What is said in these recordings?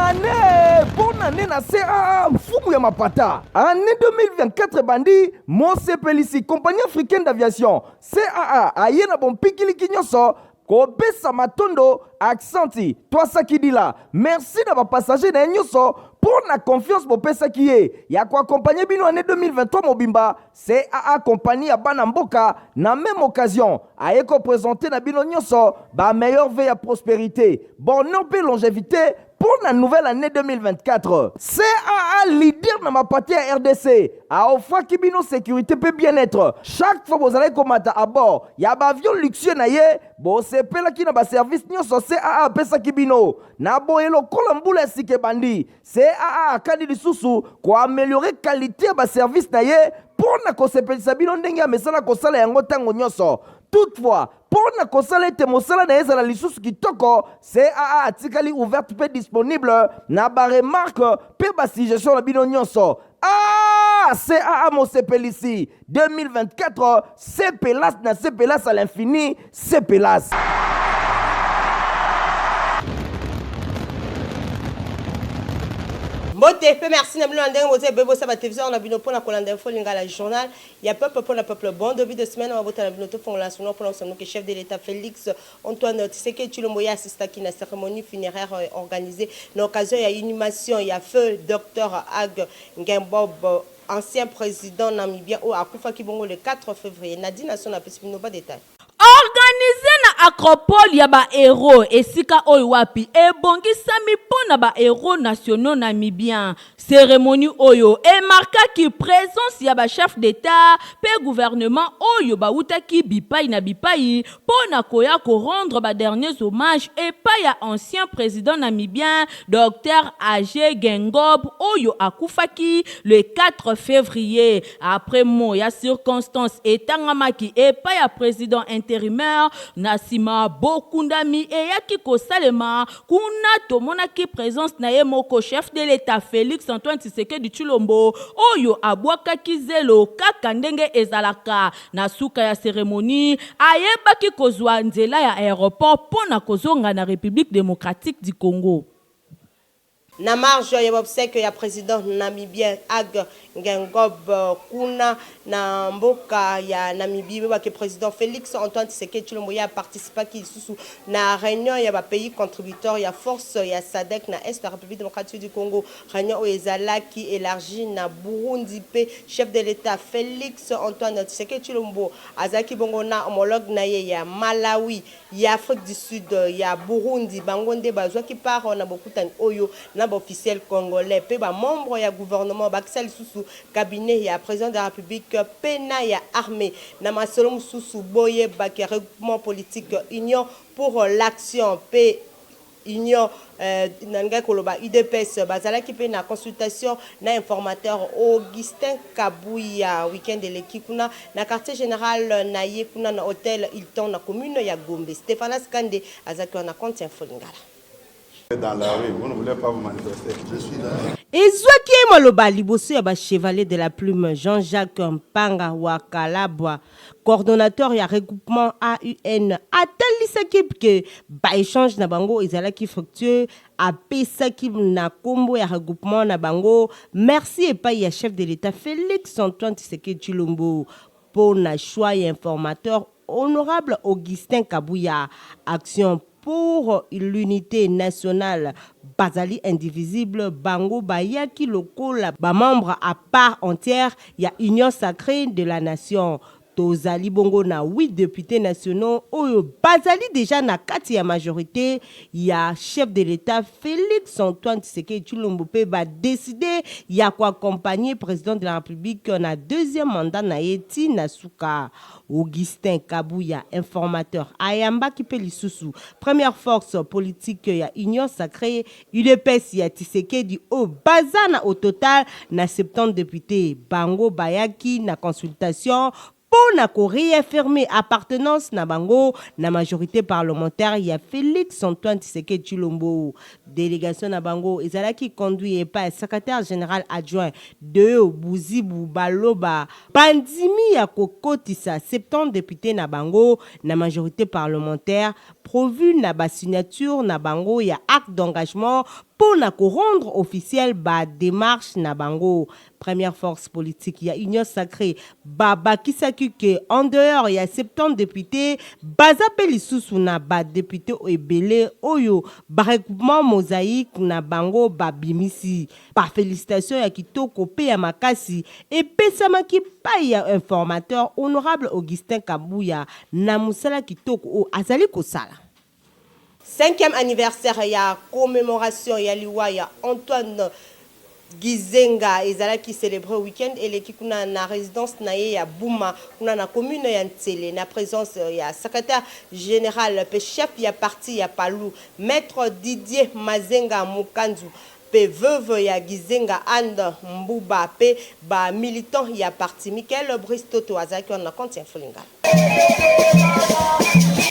Bonne année! Bonne année na CAA mfumu ya mapata. Année 2024 ebandi, mosepelisi Compagnie africaine d'aviation CAA aye na bompikiliki nyonso kopesa matondo aksanti twasakidila merci na bapassager na ye nyonso mpo na confiance bopesaki ye ya koaccompagner bino année 2023 mobimba. CAA compagnie ya bana mboka na même occasion aye koprésenter na bino nyonso ba meilleurs vœux ya prospérité, bonheur mpe longévité pour la nouvelle année 2024. CAA leader na mapate ya RDC aofraki bino sécurité mpe bien-être chaque fois bozalaki komata à bord ya baavion luxueux na ye. Bosepelaki na baservice nyonso CAA apesaki bino. Na boye, lokola mbula ya sika ebandi, CAA akani lisusu koaméliorer qualité ya baservice na ye mpo na kosepelisa bino ndenge amesana kosala yango ntango nyonso. Toutefois, mpo na kosala ete mosala na ye ezala lisusu kitoko, CAA atikali ouverte mpe disponible na baremarque mpe basuggestion na bino nyonso. Ah, CAA mosepelisi 2024, sepelas na sepelas à l'infini, sepelas. Mbote mpe merci na bino na ndenge boza ebele bosa batéléviseur na bino mpona kolanda Info Lingala, journal ya peuple mpona peuple. Bon début de semaine na mabota na bino. Tofongola solo mpona kosanoke chef de l'État Félix Antoine Tshisekedi Tshilombo ye assistaki na cérémonie funéraire organisée na occasion ya inhumation ya feu Dr Hage Geingob, ancien président namibien oyo akufaki bongo le 4 février. Nadine Son apesi bino ba détail. Organisé na acropole ya bahéros, esika oyo wapi ebongisami mpo na bahéros nationaux namibiens, cérémonie oyo emarkaki présence ya bachef d'État mpe gouvernement oyo bawutaki bipai na bipai mpo na koya korendre baderniers hommages epai ya ancien président namibien Dr Hage Geingob oyo akufaki le 4 février. Après mot ya circonstance etangamaki epai ya président intérimaire, na nsima bokundami eyaki kosalema. Kuna tomonaki présence na ye moko chef de l'État Félix Antoine Tshisekedi Tshilombo oyo abwakaki zelo kaka ndenge ezalaka. Na suka ya cérémonie, ayebaki kozwa nzela ya aéroport mpo na kozonga na République démocratique du Congo. Na marge ya obsèque ya président namibien Hage Geingob kuna na mboka ya Namibie, oyebaki président Félix Antoine Tshisekedi Tshilombo ye aparticipaki lisusu na réunion ya bapays contributeur ya force ya SADC na est ya République démocratique du Congo, réunion oyo ezalaki élargi na Burundi. Mpe chef de l'État Félix Antoine Tshisekedi Tshilombo azalaki bongo na homologue na ye ya Malawi, ya Afrique du Sud, ya Burundi. Bango nde bazwaki part na bokutani oyo na baofficiel congolais mpe bamembre ya gouvernement, bakisa lisusu cabinet ya président de la République mpe na ya armée. Na masolo mosusu, boyebaki regroupement politique Union pour l'action mpe union na ngai koloba UDPS bazalaki mpe na consultation na informateur Augustin Kabuya weekend eleki kuna na quartier général na ye kuna na hôtel Hilton na commune ya Gombe. Stéphanas Kande azalaki wana, compte Info Lingala. Dans la rue, vous ne voulez pas vous manifester. Je suis là. Ezwaki ye maloba liboso ya bachevalier de la plume, Jean-Jacques Mpanga wa Kalabwa, coordonnateur ya regroupement AUN, atalisaki ke baéchange na bango ezalaki fructueux. Apesaki na nkombo ya regroupement na bango merci epai ya chef de l'État Félix Antoine Tshisekedi Tshilombo mpo na choix ya informateur honorable Augustin Kabuya. Action pour l'unité nationale bazali indivisible. Bango bayaki lokola bamembre à part entière ya Union sacrée de la nation. Tozali bongo na 8 députés nationaux oyo bazali déjà na kati ya majorité ya chef de l'État Félix Antoine Tshisekedi Tshilombo mpe badécider ya koaccompagner président de la République na deuxième mandat na ye ti na suka. Augustin Kabuya, informateur, ayambaki mpe lisusu première force politique ya Union sacrée, UDPS ya Tshisekedi, oyo baza na au total na 70 députés. Bango bayaki na consultation mpo na koréaffirmer appartenance na bango na majorité parlementaire ya Félix Antoine Tshisekedi Tshilombo. Délégation na bango ezalaki conduit epai ya secrétaire général adjoint de Buzibu Baloba. Bandimi ya kokotisa 70 député na bango na majorité parlementaire. provu na ba signature na bango ya acte d'engagement mpo na ko rendre officiel ba demarches na bango. Première force politique ya Union sacree babakisaki que en dehors ya 70 deputes, baza mpe lisusu na ba deputes ebele oyo ba regroupements mosaïque na bango babimisi. Ba felicitations ya kitoko mpe ya makasi epesamaki epayi ya informateur honorable Augustin Kabuya na mosala kitoko oyo azali kosala. Cinquième anniversaire ya commemoration ya liwa ya Antoine Gizenga ezalaki celebre week-end eleki kuna na residence na ye ya Buma kuna na commune ya N'sele na presence ya secretaire general mpe chef ya parti ya Palu Maitre Didier Mazenga Mukanzu mpe veuve ya Gizenga Anne Mbuba mpe ba militants ya parti. Michael Brice Toto azalaki wana na compte ya Info Lingala.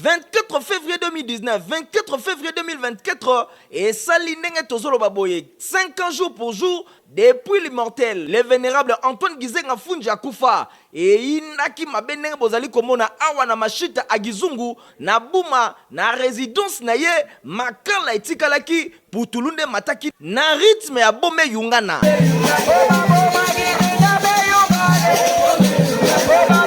24 février 2019, 24 février 2024, esali ndenge tozoloba boye, 5 ans jour pour jour depuis l'immortel, le vénérable Antoine Gizenga Funji akufa. Eyindaki mabe ndenge bozali komona awa na mashita agizungu na Buma na résidence na ye, makala etikalaki putulu nde mataki na rythme ya bome yungana.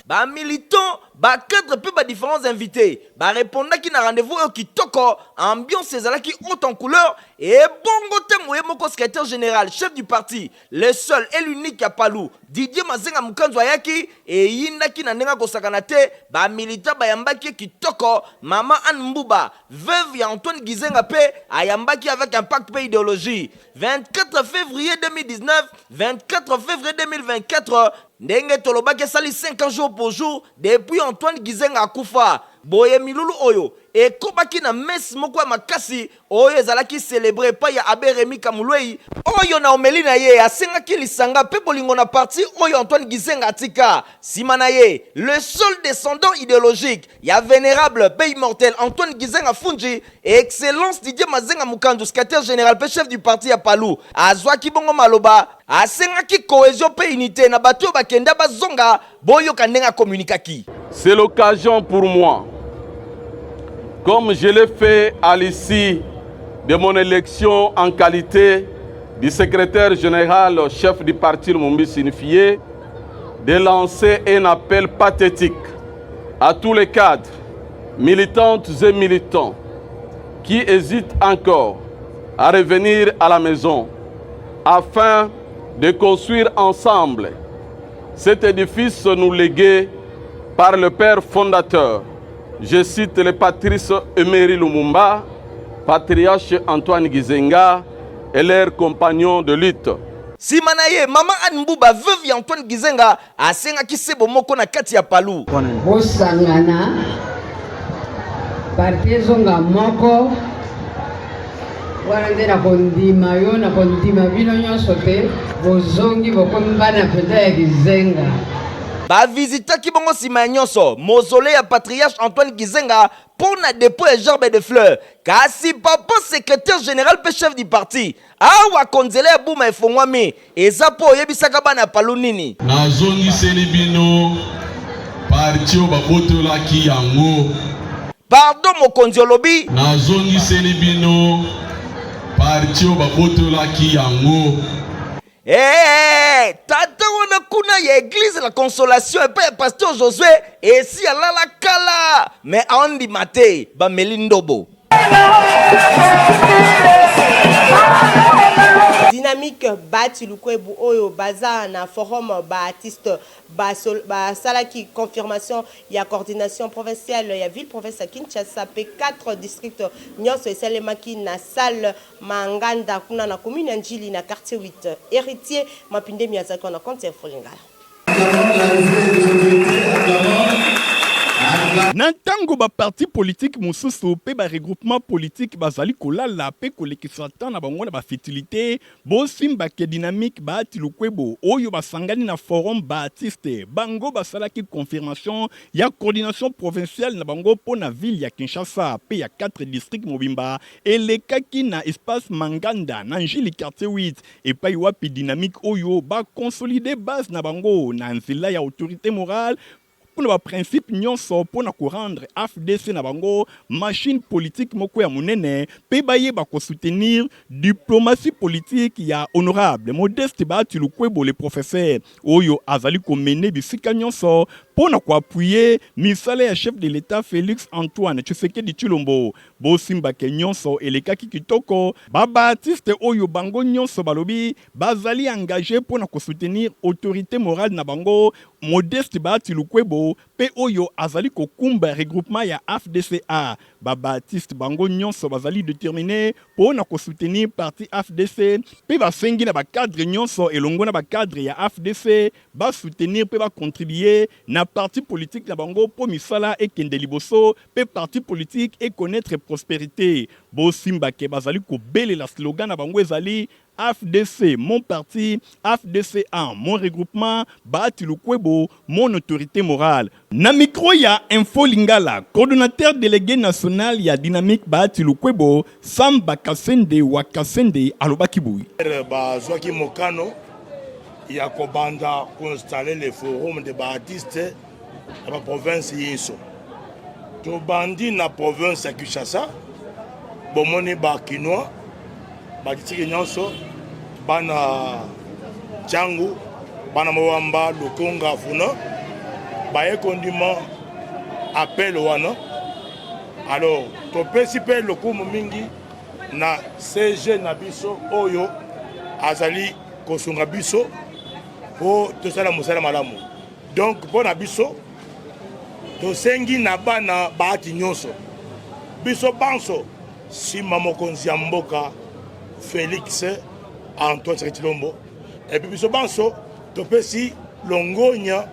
Ba militants, ba cadres mpe ba différents invités barepondaki na rendez-vous oyo kitoko. Ambiance ezalaki haute en couleur. Ebongo ntango ye moko secrétaire général, chef du parti, le seul et l'unique ya Palu, Didier Mazenga Mukanzu ayaki, eyindaki na ndenge akosakana te. Bamilitant bayambaki ye kitoko. Mama Anne Mbuba, veuve ya Antoine Gizenga, mpe ayambaki avec impact mpe idéologie. 24 février 2019, 24 février 2024, ndenge tolobaki, esali 5 ans jour pour jour depuis Antoine Gizenga akufa. Boye milulu oyo ekobaki na messe moko ya makasi oyo ezalaki célébré epai ya abbé Remi Kamulwei, oyo na homélie na ye asengaki lisanga mpe bolingo na parti oyo Antoine Gizenga atika nsima na ye. Le seul descendant idéologique ya vénérable mpe immortel Antoine Gizenga Funji, Excellence Didier Mazenga Mukanzu, secrétaire général mpe chef du parti ya Palu, azwaki bongo maloba, asengaki cohésion mpe unité na bato oyo bakenda bazonga. Boyoka ndenge akomunikaki. C'est l'occasion pour moi, comme je l'ai fait à l'issue de mon élection en qualité du secrétaire général chef du parti Lumumbi Signifié, de lancer un appel pathétique à tous les cadres, militantes et militants qui hésitent encore à revenir à la maison afin de construire ensemble cet édifice nous légué par le père fondateur. Je cite le Patrice Emery Lumumba, patriarche Antoine Gizenga et leurs compagnons de lutte. Nsima na ye, mama Anne Mbuba, veuve ya Antoine Gizenga, asengaki sebo moko na kati ya Palu. Bosangana, parti ezonga moko wana nde nakondima yo, nakondima bino nyonso te. Bozongi, bokomi bana mpenza ya Gizenga. Bavizitaki bongo nsima ya nyonso mausolée ya patriarche Antoine Gizenga mpo na dépôt ya gerbe de fleur. Kasi papa secrétaire général mpe chef du parti, awa konzela ya Buma efongwami, eza mpo oyebisaka bana ya Palu nini? Nazongiseli bino parti oyo babotolaki yango. Pardon mokonzi, olobi? Nazongiseli bino parti oyo babotolaki yango. Hey, tata wana kuna ya église La Consolation epai ya pasteur Josué esi alala kala, me aondima te, bameli ndobo. Dynamique Bati Lukwebu oyo baza na forum baartiste basalaki confirmation ya coordination provinciale ya ville province ya Kinshasa mpe 4 districts nyonso, esalemaki na salle Manganda kuna na commune ya Njili na quartier 8. Héritier Mapindemi azalaki wana, compte ya Folingala. Na ntango baparti politike mosusu mpe baregroupement politike bazali kolala mpe kolekisa temps na bango na bafutilité, bosimbake Dynamique Bahati Lukwebo oyo basangani na forum baartiste, bango basalaki confirmation ya coordination provinciale na bango mpo na ville ya Kinshasa mpe ya 4 district mobimba. Elekaki na espace Manganda na Njili quartier 8, epai wapi dynamique oyo baconsolide base na bango na nzela ya autorité morale. na ba principes nyonso mpo na ko rendre AFDC na bango machine politique moko ya monene mpe bayeba ko soutenir diplomatie politique ya honorable Modeste Bahati Lukwebo le professeur oyo azali ko mener bisika nyonso mpo na ko appuyer misala ya chef de l'Etat Felix Antoine Tshisekedi Tshilombo. Bosimba ke nyonso elekaki kitoko, ba Bahatistes oyo bango nyonso balobi bazali engages mpo na ko soutenir autorite morale na bango Modeste Bahati Lukwebo mpe oyo azali kokumba regroupement ya AFDC-A. Ba Bahatistes bango nyonso bazali determines mpo na ko soutenir parti AFDC mpe basengi na ba cadres nyonso elongo na ba cadres ya AFDC ba soutenir mpe ba contribuer na parti politique na bango mpo misala ekende liboso mpe parti politique e connaitre prosperite. Bosimba ke bazali kobelela slogan na bango ezali Afdc mon parti, Afdc-a mon regroupement, Bahati Lukwebo mon autorite morale. Na micro ya Info Lingala, coordonnateur delegue national ya Dynamique Bahati Lukwebo, Sam Bakasende wa Kasende alobaki boye. Bazwaki mokano ya kobanda ko installer le forum des bahatistes na ba province yinso. Tobandi na province ya Kinshasa, bomoni ba kinois ba district nyonso, bana Tshangu, bana Mowamba, Lukonga, Funa baye kondima appel wana. Alors topesi mpe lokumu mingi na CG na biso oyo azali kosunga biso mpo tosala mosala malamu. Donc mpo na biso tosengi na bana bahati nyonso, biso banso nsima mokonzi ya mboka Felix Antoine Tshisekedi Tshilombo, epuis biso banso topesi longonya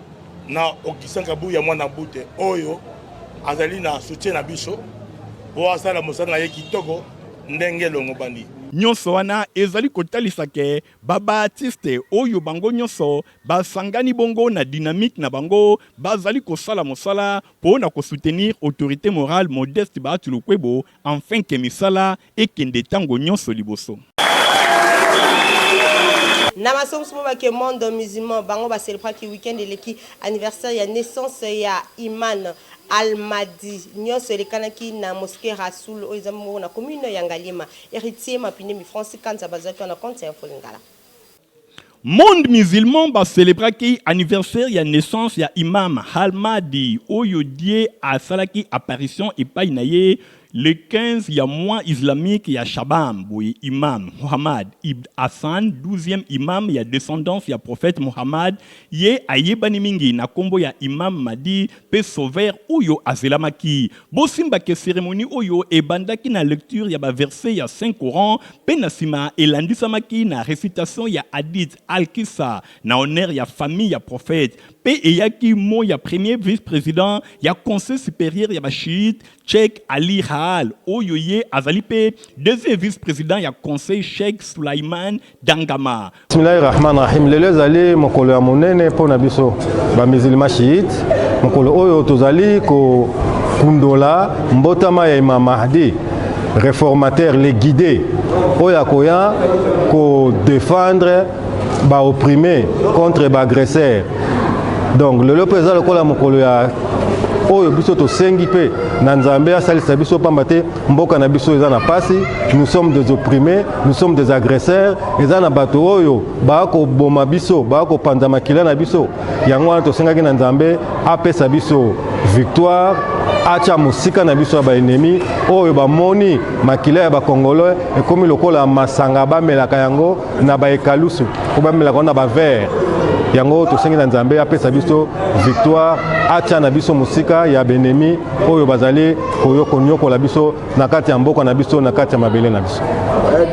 na Augustin Kabuya mwana Bute oyo azali na soutien na biso mpo asala mosala na ye kitoko ndenge elongobani. Nyonso wana ezali kotalisa ke ba Bahatiste oyo bango nyonso basangani bongo na dynamique na bango bazali kosala mosala po na ko soutenir autorite morale Modeste Bahati Lukwebo enfin que misala ekende tango nyonso liboso. Na masolo mosusu bake monde musulman bango ba celebraki week-end eleki anniversaire ya naissance ya Iman Al-Mahdi. Nyonso elekanaki na mosquée Rasoul oyo eza moko na commune ya Ngaliema. Heritier Mapinemi Francis Kanza bazwaki wana compte ya Info Lingala. Monde musulman ba celebraki anniversaire ya naissance ya Imam Al-Mahdi oyo die asalaki apparition epayi na ye le 15 ya mois islamique ya Shaban. Boye Imam Muhammad Ibn Hassan, 12e imam ya descendance ya prophète Muhammad, ye ayebani mingi na kombo ya Imam Mahdi pe sauveur oyo azelamaki. Bosimba ke ceremonie oyo ebandaki na lecture ya ba versets ya Saint Coran pe na sima elandisamaki na recitation ya Hadith Al-Kissa na honneur ya famille ya Prophète pe eyaki mot ya premier vice-president ya Conseil superieur ya ba chiites Cheikh Ali Raal oyo ye azali pe deuxième vice-president ya Conseil Cheikh Sulaiman Dangama. Bismillahi rahman rahim. Lelo ezali mokolo ya monene mpo na biso ba musulman chiite, mokolo oyo tozali kokundola mbotama ya Imam Mahdi reformateur, le guide oyo akoya ko défendre ba opprimé contre ba agresseur. Donc lelo mpe eza lokola mokolo ya oyo biso tosengi mpe na Nzambe asalisa biso, pamba te mboka na biso eza na pasi. Nous sommes des opprimés, nous sommes des agresseurs. Eza na bato oyo bakoboma biso, bakopanza makila na biso. Yango wana tosengaki na Nzambe apesa biso victoire, atya mosika na biso ya baennemi oyo bamoni makila ya bakongolais ekomi lokola masanga, bamelaka yango na baekalusu po bamelaka yango na bavere. Yango tosengi na Nzambe apesa biso victoire, atya na biso mosika ya baennemi oyo bazali konyokola biso na kati ya mboka na biso, na kati ya mabele na biso.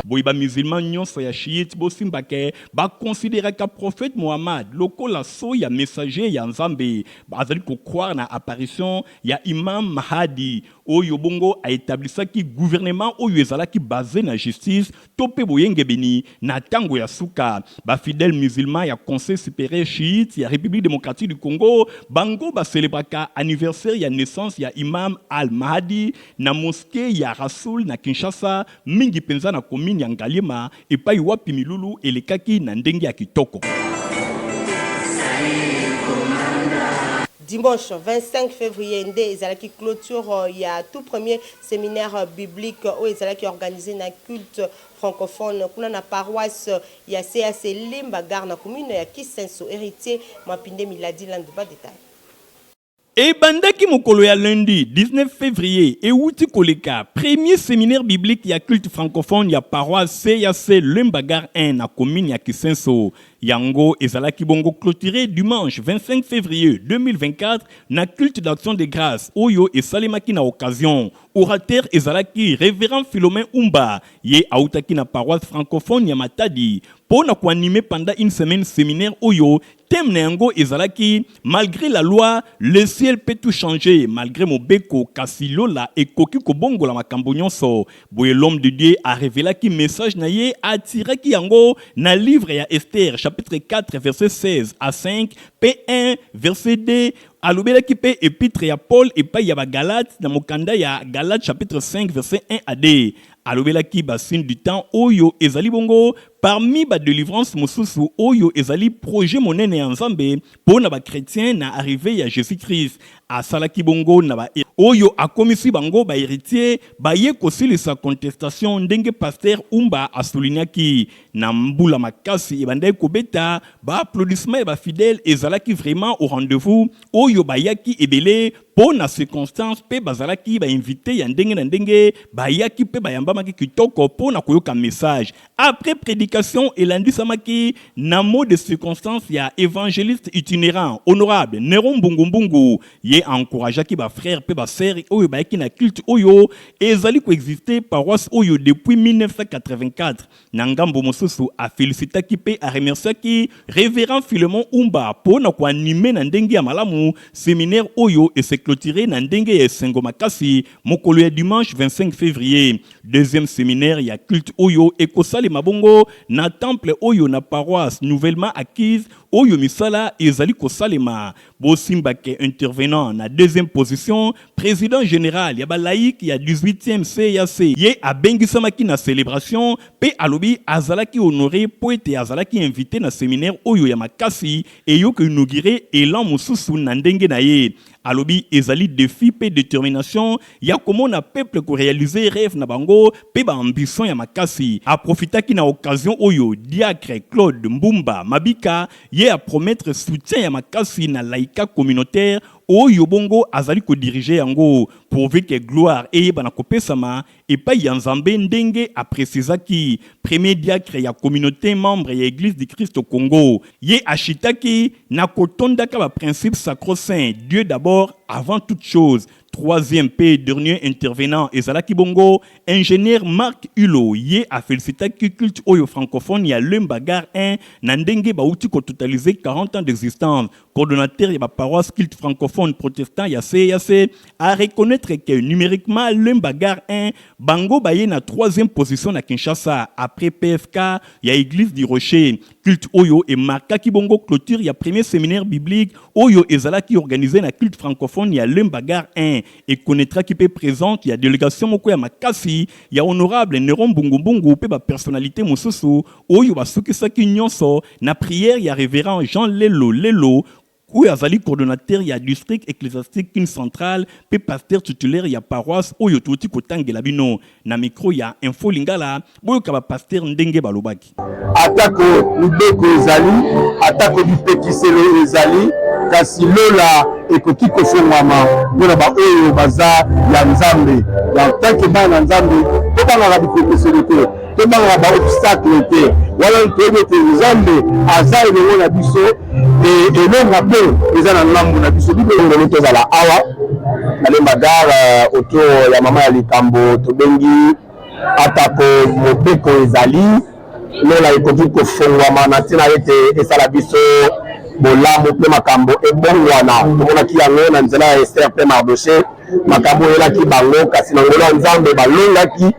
Boye ba musulmans nyonso ya chiite bosimba ke ba consideraka prophète Muhammad lokola so ya messager ya Nzambe. Bazali ko croire na apparition ya Imam Mahdi oyo bongo a etablisaki gouvernement oyo ezalaki base na justice to mpe boyengebeni na tango ya suka. Ba fidèles musulmans ya Conseil superieur chiite ya Republique democratique du Congo bango ba celebraka anniversaire ya naissance ya Imam Al-Mahdi na mosquee ya Rasoul na Kinshasa, mingi mpenza na commune ya Ngaliema epayi wapi milulu elekaki na ndenge ya kitoko. Dimanche 25 février nde ezalaki clôture ya tout premier séminaire biblique oyo ezalaki organisé na culte francophone kuna na paroisse ya CAC Lemba Gare na commune ya Kisenso. Héritier Mapinde Miladi Landu ba détail. Ebandaki mokolo ya lundi 19 février ewuti koleka, premier séminaire biblique ya culte francophone ya paroisse CAC Lemba Gare 1 na commune ya Kisenso. Yango ezalaki bongo clôturé dimanche 25 février 2024 na culte d'action de grâce oyo esalemaki na occasion. Orateur ezalaki révérend Philomène Umba, ye autaki na paroisse francophone ya Matadi mpo na koanimer pendant une semaine séminaire oyo thème na yango ezalaki « Malgré la loi, le ciel peut tout changer », malgré mobeko kasi lola ekoki kobongola makambo nyonso. Boye l'homme de Dieu arevelaki message na ye, atiraki yango na livre ya Esther chapitre 4 verset 16 à 5 mpe 1 verset 2. Alobelaki mpe épître ya Paul epai ya Bagalate na mokanda ya Galate chapitre 5 verset 1 à 2. Alobelaki basigne du temps oyo ezali bongo parmi badélivrance mosusu oyo ezali projet monene ya Nzambe mpo na bachrétien na arrivée ya Jésus-Christ. Asalaki bongo na ba oyo akomisi bango bahéritier baye kosilisa contestation, ndenge pasteur Umba asoulignaki. Na mbula makasi ebandaki kobeta, baapplaudissement ya bafidèle ezalaki vraiment au rendez-vous, oyo bayaki ebele mpo na circonstance mpe bazalaki bainvité ya ndenge na ndenge, bayaki mpe bayambamaki kitoko mpo na koyoka message. Après prédication elandisamaki na mot de circonstance ya évangéliste itinérant honorable Nero Mbungumbungu. Ye encourageaki bafrère mpe basœur oyo bayaki na culte oyo ezali koexiste paroisse oyo depuis 1984. Na ngambo mosusu, afélicitaki mpe aremerciaki révérend Philemon Umba mpo na koanimer na ndenge ya malamu séminaire oyo ese clôturé na ndenge ya esengo makasi mokolo ya dimanche 25 février. Deuxième séminaire ya culte oyo ekosalema bongo na temple oyo na paroisse nouvellement acquise oyo misala ezali kosalema. Bosimbake intervenant na deuxième position, président général ya balaïque ya 18e CAC, ye abengisamaki na célébration mpe alobi azalaki honoré mpo ete azalaki invité na séminaire oyo ya makasi eyoki inauguré élan mosusu na ndenge na ye. Alobi ezali défi mpe détermination ya komona peuple koréaliser rêve na bango mpe baambition ya makasi. Aprofitaki na occasion oyo diacre Claude Mbumba Mabika, ye apromettre soutien ya makasi na laïka communautaire oyo bongo azali kodiriger yango, pourvu que gloire eyebana kopesama epai ya Nzambe, ndenge aprécisaki. Premier diacre ya communauté membre ya Église du Christ au Congo, ye achitaki na kotondaka baprincipe sacro-saint, Dieu d'abord avant toute chose. Troisième mpe dernier intervenant ezalaki bongo ingénieur Marc Hulo. Ye afélicitaki culte oyo francophone ya Lemba Gare 1 na ndenge bauti kototaliser 40 ans d'existence. Coordonnateur ya baparoisse culte francophone protestant ya CAC a reconnaître que numériquement Lemba Gare 1 bango baye na troisième position na Kinshasa après PFK ya Église du Rocher. Culte oyo emarkaki bongo clôture ya premier séminaire biblique oyo ezalaki organisé na culte francophone ya Lemba Gare 1 ekonnaîtraki mpe présente ya délégation moko ya makasi ya honorable Nero Mbungumbungu mpe bapersonnalité mosusu oyo basukisaki nyonso na prière ya révérend Jean Lelo Lelo, oyo azali coordonnateur ya district ecclésiastique Kin Central mpe pasteur titulaire ya paroisse oyo touti kotangela bino. Na micro ya Info Lingala, boyoka bapasteur ndenge balobaki. Atako mibeko ezali, atako bipekiselo ezali, kasi lola ekoki kofungwama mpona baoyo baza ya Nzambe. En tant que bana na Nzambe, tobangaka bipekiselo te, tobangaka baobstacle te. Wana toyebi ete Nzambe aza elongo na biso, elonga mpe eza na ngambu na biso. Lelo tozala awa na Lemba Gare autour ya mama ya likambo tobengi atako mobeko ezali, lola ekoki kofungwama, na ntina ete esala biso bolamu mpe makambo ebongwana. Tomonaki yango na nzela ya Ester mpe Mardoche, makambo oyelaki bango, kasi na ngolo ya Nzambe balongaki.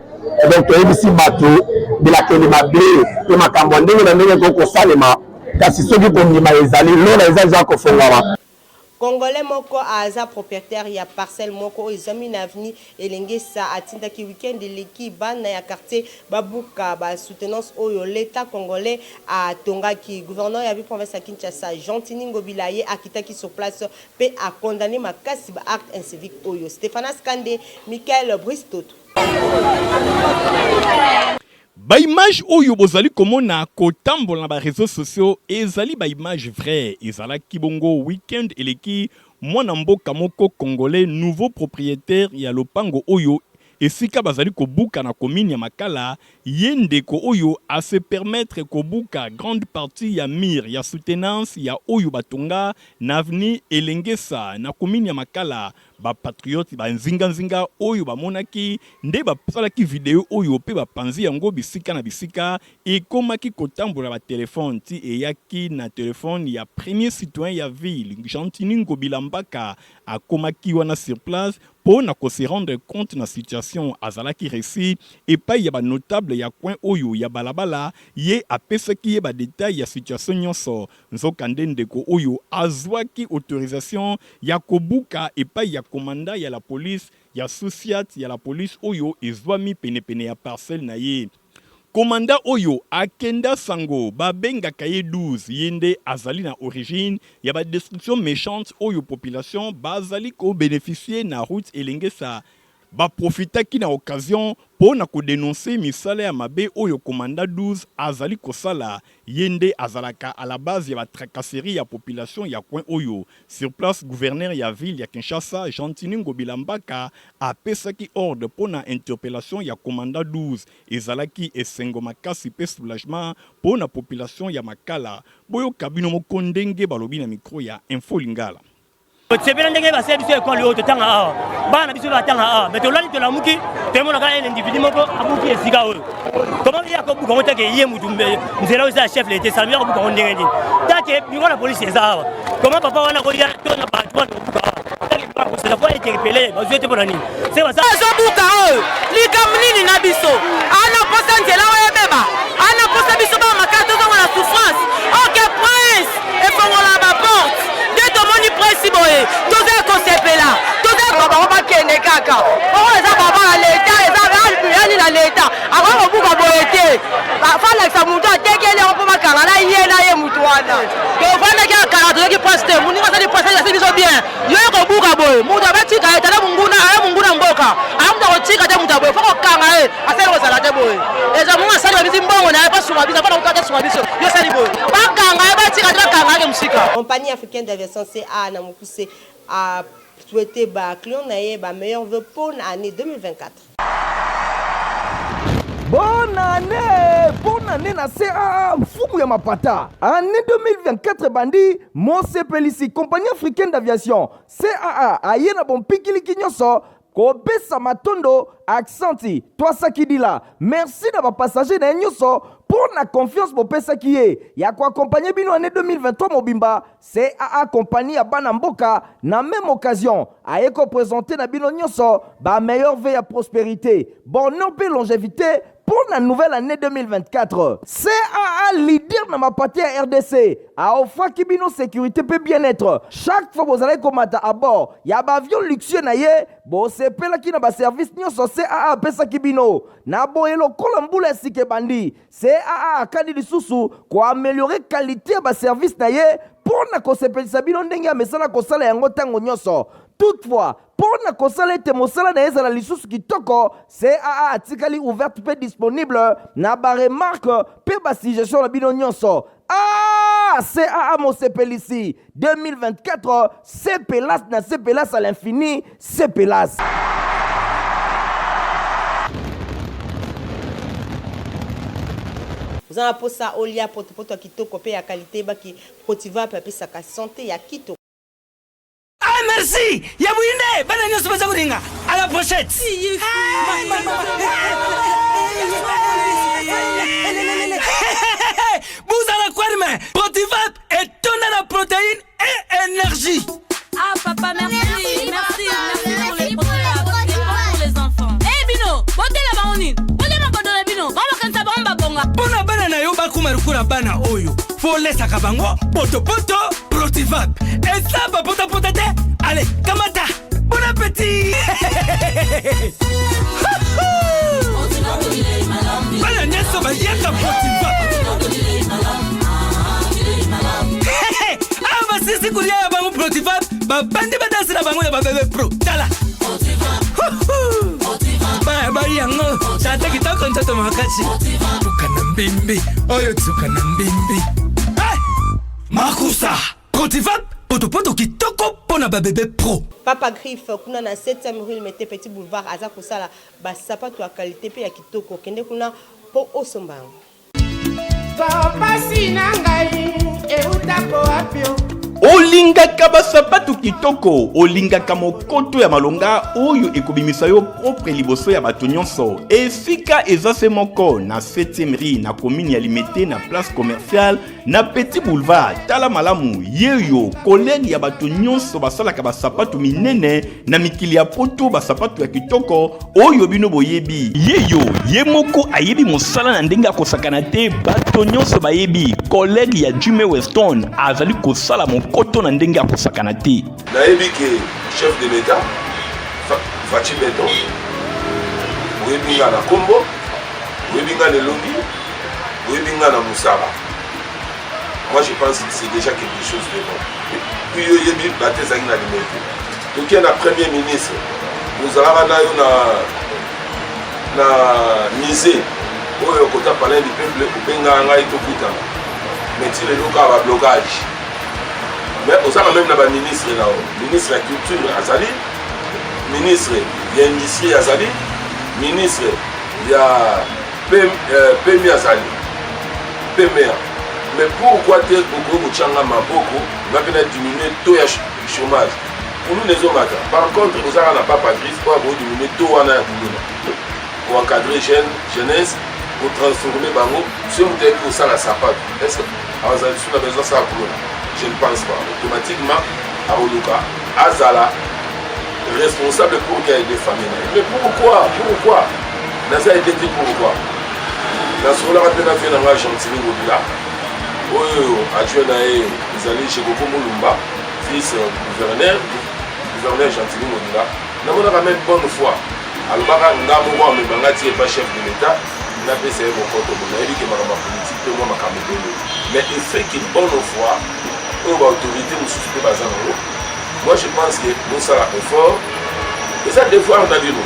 Donc toyebisi bato bilakeli mabe mpe makambo ya ndenge na ndenge ekoki kosalema, kasi soki kondima ezali, lola eza eza kofungwama. Congolais moko aza proprietaire ya parcelle moko oyo ezwami na avenue Elengesa atindaki week-end eleki bana ya quartier babuka ba soutenance oyo l'Etat congolais atongaki. Gouverneur ya ville-province ya Kinshasa, Gentiny Ngobila ye akitaki sur place mpe a condamner makasi ba actes inciviques oyo. Stephanas Kande, Michael Brice Toto. Ba images oyo bozali komona kotambola na ba reseaux sociaux ezali ba images vraies. Ezalaki bongo week-end eleki, mwana mboka moko congolais nouveau proprietaire ya lopango oyo esika bazali kobuka na commune ya Makala, ye ndeko oyo a se permettre kobuka grande partie ya mur ya soutenance ya oyo batonga na avenue Elengesa na commune ya Makala. Ba patriotes ba nzinga nzinga oyo bamonaki nde basalaki video oyo pe bapanzi yango bisika na bisika, ekomaki kotambola ba telephones ti eyaki na telephone ya premier citoyen ya ville Gentiny Ngobila Mbaka akomaki wana sur place po na ko se rendre compte na situation. Azalaki reçu epayi ya ba notables ya coin oyo ya balabala, ye apesaki ye ba details ya situation nionso. Nzokande ndeko oyo azwaki autorisation ya kobuka epayi ya commandant ya la police ya sous-ciat ya la police oyo ezwami penepene ya parcelle na ye. Commandant oyo akenda sango babengaka ye 12 ye nde azali na origine ya ba destructions mechantes oyo population bazali ko beneficier na route Elengesa. Ba profitaki na occasion po na ko denoncer misala ya mabe oyo commandant 12 azali kosala. Ye nde azalaka à la base ya ba tracasseries ya population ya coin oyo. Sur place, gouverneur ya ville ya Kinshasa, Gentiny Ngobila Mbaka apesaki ordre po na interpellation ya commandant 12. Ezalaki esengo makasi pe soulagement po na population ya Makala. Boyoka bino moko ndenge balobi na micro ya Info Lingala. Tosepela ndenge basali biso ekole oyo totanga awa, bana na biso batanga awa, mais tolali tolamuki toyemona kaka un individu moko abuki esika oyo. Comment ye akobuka yango take ye mutu nzela oyo eza ya chef lete salami akobuka yango ndenge nini? Take biro na polisi eza awa, comment papa wana akoya to na bato wana kobuka awa? Take bakosela po interpele bazwi ete mpo na nini? Azobuka oyo likambo nini na biso? Ana posa nzela oyo ebeba, ana posa biso bana makala tozonga na souffrance. Ok prince efongola ba porte nde tomoni prince boye toza kosepela toza bango bakende kaka oyo eza baba ya leta eza yani na leta akoki kobuka boye te falakisa motu atekeli yango mpo bakanga na ye na ye motu wana tofandaki ya kala toyoki prince te moninga asali prince asali biso bien Yo ye kobuka boye moto abatika ye tala monguna aya monguna mboka aya moto akotika te moto ya boye fo kokanga ye asali kozala te boye eza mongo asali babisi mbongo na ye mpo asunga biso mpona kokata asunga biso yo osali boye bakanga ye batika te bakanga yake mosika. Compagnie africaine d'aviation CAA na mokuse a souhaiter ba clients na ye ba meilleurs vœux po na annee 2024. Bonne annee! Bonne annee na CAA mfumu ya mapata. Annee 2024 ebandi, mosepelisi Compagnie africaine d'aviation CAA aye na bompikiliki nyonso kopesa matondo aksanti twasakidila merci na ba passagers na ye nyonso mpo na confiance bopesaki ye ya ko accompagner bino annee 2023 mobimba. CAA compagnie ya bana mboka na meme occasion aye ko presenter na bino nyoso ba meilleurs vœux ya prosperite, bonheur pe longevite po na nouvelle annee 2024. CAA leader na mapate ya rdc a offraki bino securite pe bien-etre chaque fois bozalaki komata à bord ya ba avions luxueux na ye, bosepelaki na ba services nyoso CAA apesaki bino. Na boye lokola mbula ya sika ebandi, CAA akani lisusu ko ameliorer qualite ya ba services na ye mpo na kosepelisa bino ndenge amesana kosala yango ntango nyonso. Toutefois, mpo na kosala ete mosala na ye ezala lisusu kitoko, CAA atikali ouverte mpe disponible na ba remarques mpe ba suggestions na bino nyonso. Ah! CAA mosepelisi 2024, sepelas na sepelas à l'infini, sepelas. Oza na posa olia potopoto ya kitoko pe ya qualite yebaki Protivap apesaka sante ya kitoko. Ah merci ya buyi nde bana nyonso baza kolinga à la pochette. Buzala kwarme Protivap etonda na protéine et énergie. Ah papa merci merci merci pour les Protivap c'est bon pour les enfants. Eh bino botela bango nini? Botela mabodo na bino bango bakanisa bango babonga. Mpo na bana na yo bakoma lokola bana oyo, fo olesaka bango potopoto. Protivap eza bapotapota te. Ale kamata, bon appétit. Bana nyonso baliaka Protivap. Awa basisi kolia ya bango Protivap, babandi badansi na bango ya babebe pro. Tala baya bali yango tata kitoko nzoto makasi tuka na mbimbi oyo tuka na mbimbi. Makusa Protivap, potopoto kitoko mpo na babebe pro. Papa Griffe kuna na 7e rue Limete Petit Boulevard aza kosala ba sapato ya qualite pe ya kitoko, kende kuna po osomba yango. Pasi na ngai eutako wapi o? Olingaka basapatu kitoko, olingaka mokoto ya malonga oyo ekobimisa yo propre liboso ya bato nyonso. Esika eza se moko na 7e rue na commune ya Limete na place commerciale na Petit Boulevard. Tala malamu, yeyo collègue ya bato nyonso basalaka basapatu minene na mikili ya poto, basapatu ya kitoko oyo bino boyebi. Yeyo ye moko ayebi mosala na ndenge akosakana te, bato nyonso bayebi collègue ya Jimmy Weston azali kosala mokoto na ndenge akosakana te. Nayebi ke chef de l'Etat Fatshi Beton, oyebi nga na kombo, oyebi nga na elongi, oyebi nga na mosala. Moi, je pense que c'est déjà quelque chose de bon. Puis yo oyebi bato ezalaki na Limete, tokie na premier ministre, ozalaka na yo na musée oyo kota palais du peuple, obengaka ngai tokutana, mais ti lelo kaka bablocage. Mais ozaka même na baministre na yo, ministre ya culture azali, ministre ya industrie azali, ministre ya pemi azali, pma. Mais pourquoi te okoki kotyanga maboko nga mpe na diminue taux ya chômage? Kuluna ezomata. Par contre, ozaka na papa Griffe oyo akodiminuer taux wana ya kuluna, koencadrer jeune jeunesse, kotransformer bango. Soki moto ayebi kosala sapato, est ce que azala lisusu na besoin asala kuluna? Je ne pense pas. Automatiquement akoluka azala responsable pour qu'il aide famille na ye. Mais pourquoi, pourquoi naza aide te? Pourquoi? Nasololaka mpe na vie na ngai Gentini Ngobila, oyo adjoint na ye ezali Jekoko Mulumba, vice gouverneur, gouverneur Gentini Ngobila. Namonaka même bonne foi, alobaka nga moko amema nga ti epa chef de l'État, napesa ye mokoto. Bo nayebi ke makambo ya politike mpe mwa makambo ebele, mais effet ke bonne foi oyo baautorité mosusu mpe baza nango, moi je pense que bosala effort, eza devoir na bino.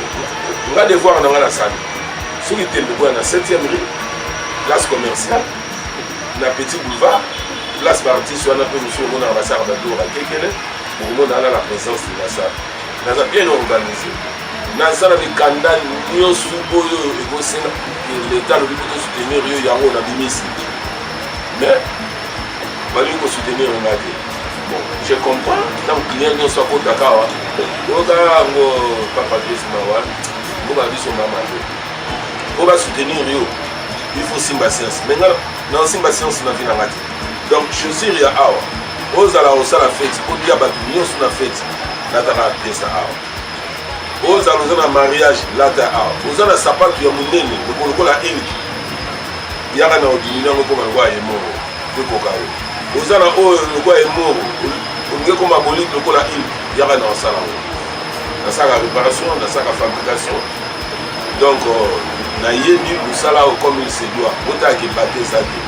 Nga devoir na nga nasali. Soki tembe, boya na 7e rue, place commerciale, na Petit Boulevard, place baartiste wana mpe mosusu omonaka basalaka babiloko bakekele, bokomona wana la présence de la salle. Naza bien organisé, naza na mikanda nyonso oyo ekosenga leta alobi mpo tosoutenir yo, yango nabimisi. Mais balingi kosoutenir nga te. Bon, je comprends. Ntango client nyonso akotaka awa, oyoka yango papa Grace mawa ngo biso mama te. Mpo basoutenir yo, il faut simba science. Mais nga naosimba science na vie na nga te. Donc chaussure ya awa, ozala osala feti, olia bato nyonso na feti, lataka pièce awa. Ozala oza na mariage, lata awa. Oza na sapatu ya monene lokola eliki, yaka na odimini yango ekoma lokola emoro ekoka yo. Oza na oyo lokola emoro, olingi ekoma bolike lokola ilk, yaka na osala yango. Nasalaka réparation, nasalaka fabrication. Donc nayebi mosala oyo comme il se doit. Botalaka ebate eza te.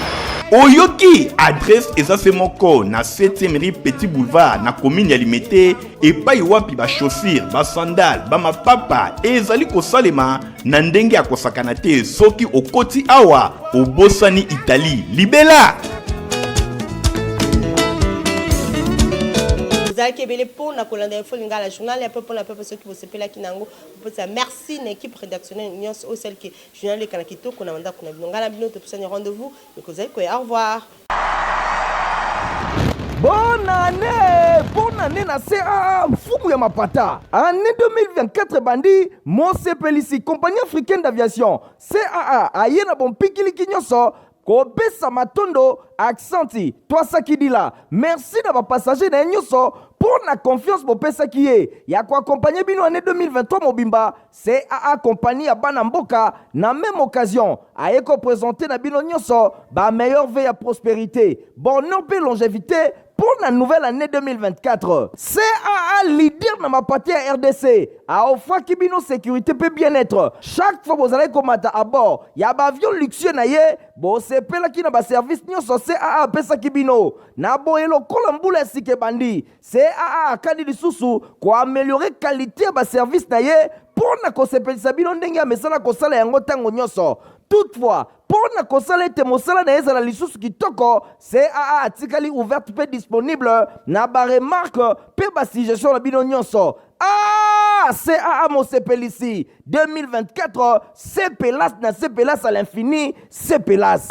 Oyoki adresse eza se moko na 7e rue Petit Boulevard na commune ya Limete, epai wapi bachaussure, basandale, bamapapa ezali kosalema na ndenge ya kosakana te. Soki okoti awa, obosani Italie libela. Ozalaki ebele mpo na kolanda Info Lingala, journal ya pepe mpo na pepe. Soki bosepelaki na yango, bopesa merci na équipe rédactionnelle nyonso oyo esaliki journal eleka na kitoko na bandako na bino. Ngai na bino topesani rendez-vous ekozali koya. Au revoir. Bonne année! Bonne année na CAA mfumu ya mapata. Année 2024 ebandi, mosepelisi compagnie africaine d'aviation CAA aye na bompikiliki nyonso kopesa matondo accenti twasakidila merci na bapassager na ye nyonso mpo na confiance bopesaki ye ya koaccompagner bino année 2023 mobimba. CAA compagnie ya bana mboka, na même occasion aye koprésenter na bino nyonso ba meilleurs vœux ya prospérité, bonheur mpe longévité. mpo na nouvelle année 2024. CAA leader na mapati ya RDC aofraki bino sécurité mpe bien-être chaque fois bozalaki komata à bord ya baavion luxueux na ye. Bosepelaki na baservice nyonso CAA apesaki bino. Na boye, lokola mbula ya sika ebandi, CAA akani lisusu koaméliorer qualité ya baservice na ye mpo na kosepelisa bino ndenge amesala kosala yango ntango nyonso. Toutefois, mpo na kosala ete mosala na ye ezala lisusu kitoko, CAA atikali ouverte mpe disponible na baremarque mpe basuggestion na bino nyonso. Ah, CAA mosepelisi 2024, sepelas na sepelas à l'infini, sepelas.